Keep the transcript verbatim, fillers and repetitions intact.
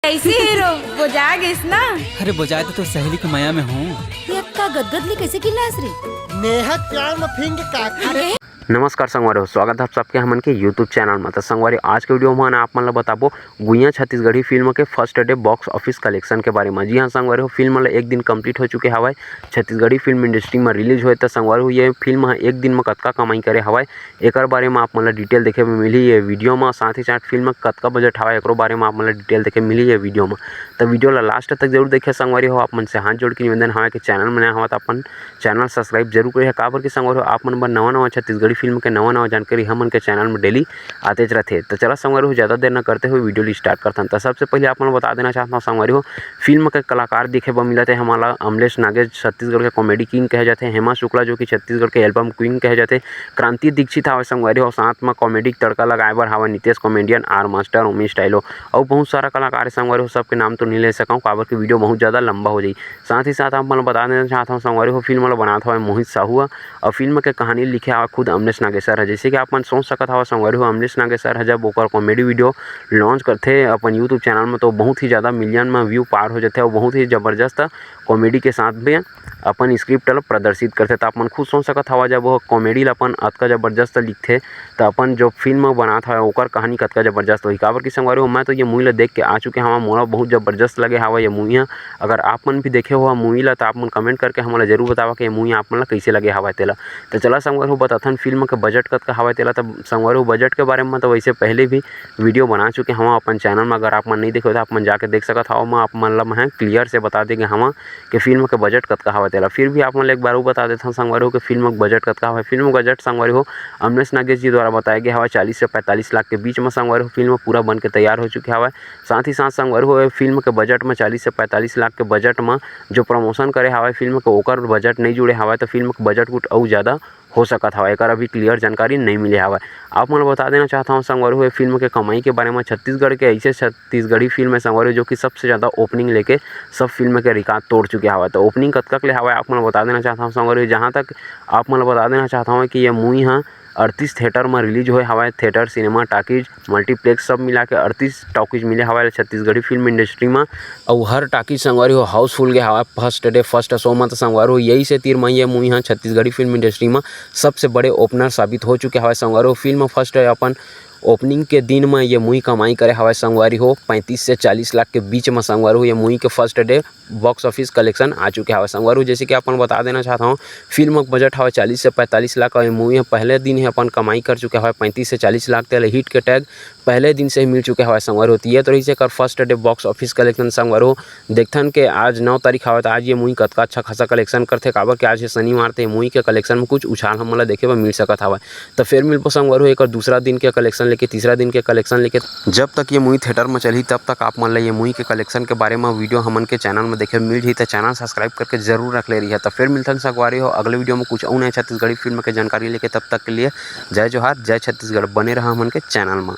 कैसे हीरो बोजा गेस ना? अरे बोजाय तो, तो सहेली के मया में हूँ। ये अतका गदगद ले कैसे किल्लास रे? नेहा प्यार म फिंग का अरे नमस्कार संगवारी हो, स्वागत है आप सबके हमन के YouTube चैनल में। तो संगवारी, आज के वीडियो में आप मन ला बताबो गुइया छत्तीसगढ़ी फिल्म के first day box office collection के बारे में। जी हाँ संगवारी हो, फिल्म ला एक दिन कंप्लीट हो चुके हवय। छत्तीसगढ़ी फिल्म इंडस्ट्री में रिलीज होए तो संगवारी हो, ये फिल्म ह एक दिन में कतका कमाई करे हवय, एकर बारे में आप मन ला डिटेल देखे में मिलही ये वीडियो में। साथ ही साथ फिल्म कतका बजट हवय, एकरो बारे में आप मन ला डिटेल देखे मिलही ये वीडियो में। तो वीडियो ला लास्ट तक जरूर देखे संगवारी हो। आप मन से हाथ जोड़ के निवेदन हवय कि चैनल में नया हवा तो अपन चैनल सब्सक्राइब जरूर करिए, काबर कि संगवारी हो, आप मन बर नवा नवा छत्तीसगढ़ी फिल्म के नवा नवा जानकारी हमन के चैनल में डेली आतेच रथे। तो चला संगवारी हो, ज़्यादा देर न करते हुए वीडियो ला स्टार्ट करथन। तो सबसे पहले आप मन बता देना चाहता हूँ संगवारी हो, फिल्म के कलाकार देखे बर मिलत हे हमन ला अमलेश नागेश, छत्तीसगढ़ के कॉमेडी किंग कहे जाते, हेमा शुक्ला जो कि छत्तीसगढ़ के एल्बम क्वीन कहे जाते, क्रांति दीक्षित हवय संगवारी हो, साथ में कॉमेडी के तड़का लगाए बर हवय नितेश कॉमेडियन, आर मास्टर, उमेश टाइलो, अउ बहुत सारा कलाकार हे संगवारी हो, सबके नाम तो नहीं ले सकूँ काबर कि वीडियो बहुत ज़्यादा लंबा हो जाही। साथ ही साथ आप मन ल बता देना चाहत हूँ संगवारी हो, फिल्म ल बनात हवय मोहित साहू ह, अउ फिल्म के कहानी लिखे हवय खुद अमलेश नागेश सर ह। जैसे कि आप मन सोच सकत हव संगवारी हो, अमलेश नागेश सर ह जब ओकर कॉमेडी वीडियो लॉन्च करथे अपन YouTube चैनल में, तो बहुत ही ज़्यादा मिलियन में व्यू पार हो जाथे अउ बहुत ही ज़बरदस्त कॉमेडी के साथ भी अपन स्क्रिप्ट ल प्रदर्शित करथे। त आप मन खुद सोच सकत हव, जब वो कॉमेडी ल अपन अतका ज़बरदस्त लिखथे, त अपन जो फिल्म बनात हवय ओकर कहानी कतका जबरदस्त होही। काबर कि संगवारी हो, मैं तो ये मूवी ल देख के आ चुके हवं, मोला बहुत जबरदस्त लगे हवय ये मूवी ह। अगर आप मन भी देखे हो मूवी ल, त आप मन कमेंट करके हमन ल जरूर बतावा कि ये मूवी आप मन ल कइसे लगे हवय तेला। त चला संगवारी हो, बताथन फिल्म के बजट कतका हवय तेला। त संगवारी हो, बजट के बारे में तो वैसे पहले भी वीडियो बना चुके हवं अपन चैनल में, अगर आप मन नहीं देखे हो त आप मन जाके देख सकत हव। मैं आप मन ल मैं क्लियर से बता दे गे हवं कि फिल्म के बजट कतका हवय तेला। फिर भी आप मन ल एक बार अउ बता देथन संगवारी हो कि फिल्म के बजट कतका हवय। फिल्म के बजट संगवारी हो, अमलेश नागेश जी द्वारा बताया गया हवय चालीस से पैंतालीस लाख के बीच में संगवारी हो फिल्म पूरा बन के तैयार हो चुके हवय। साथ ही साथ संगवारी हो, ये फिल्म के बजट में चालीस से पैंतालीस लाख के बजट में जो प्रमोशन करे हवय फिल्म के, ओकर बजट नहीं जुड़े हवय, तो फिल्म के बजट कुछ अउ ज़्यादा हो सकत हवय। एकर अभी क्लियर जानकारी नहीं मिले हवय। आप मन ल बता देना चाहत हवं संगवारी हो, ये फिल्म के कमाई के बारे में। छत्तीसगढ़ के ऐसे छत्तीसगढ़ी फिल्म है संगवारी हो, जो कि सबसे ज़्यादा ओपनिंग लेके सब फिल्म के रिकॉर्ड तोड़ चुके हवय। तो ओपनिंग कतका के ले हवय, आप मन ल बता देना चाहत हवं संगवारी हो। जहाँ तक आप मन ल बता देना चाहत हवं कि ये मूवी ह अड़तीस थिएटर म रिलीज होए हवय, थिएटर, सिनेमा, टॉकीज, मल्टीप्लेक्स सब मिला के अड़तीस टॉकीज मिले हवय छत्तीसगढ़ी फिल्म इंडस्ट्री म। अउ हर टॉकीज संगवारी हो हाउसफुल गे हवय फर्स्ट डे फर्स्ट शो म। त संगवारी हो, यही से तीर म ये मूवी ह छत्तीसगढ़ी फिल्म इंडस्ट्री म सबसे बड़े ओपनर साबित हो चुके हवय संगवारी हो। फिल्म फर्स्ट डे अपन ओपनिंग के दिन म ये मूवी कमाई करे हवय संगवारी हो पैंतीस से चालीस लाख के बीच म संगवारी हो। ये मूवी के first day box office collection आ चुके हवय संगवारी हो। जैसे कि अपन बता देना चाहत हवं, फिल्म के बजट हवय चालीस से पैंतालीस लाख, और ये मूवी ह पहले दिन ही अपन कमाई कर चुके हवय पैंतीस से चालीस लाख। तेला हिट के टैग पहले दिन से ही मिल चुके हवय संगवारी हो। तो ये तो रहिस एकर first day box office collection संगवारी हो। देखथन के आज नौ तारीख हवय, त आज ये मूवी कतका अच्छा खासा कलेक्शन करथे, काबर कि आज हे शनिवार, ते मूवी के कलेक्शन में कुछ उछाल हमन ला देखे बर मिल सकत हवय। त फेर मिलबो संगवारी हो एकर दूसरा दिन के कलेक्शन लेके, तीसरा दिन के कलेक्शन लेके। जब तक ये मूवी थिएटर में चलही, तब तक आप मन ला ये मूवी के कलेक्शन के बारे में वीडियो हमन के चैनल में देखे मिल जाही। त चैनल सब्सक्राइब करके जरूर रख ले रहिए। त फेर मिलथन संगवारी हो अगले वीडियो में कुछ अउ नया छत्तीसगढ़ी फिल्म के जानकारी लेके। तब तक के लिए जय जोहार, जय छत्तीसगढ़। बने रहा हमन के चैनल में।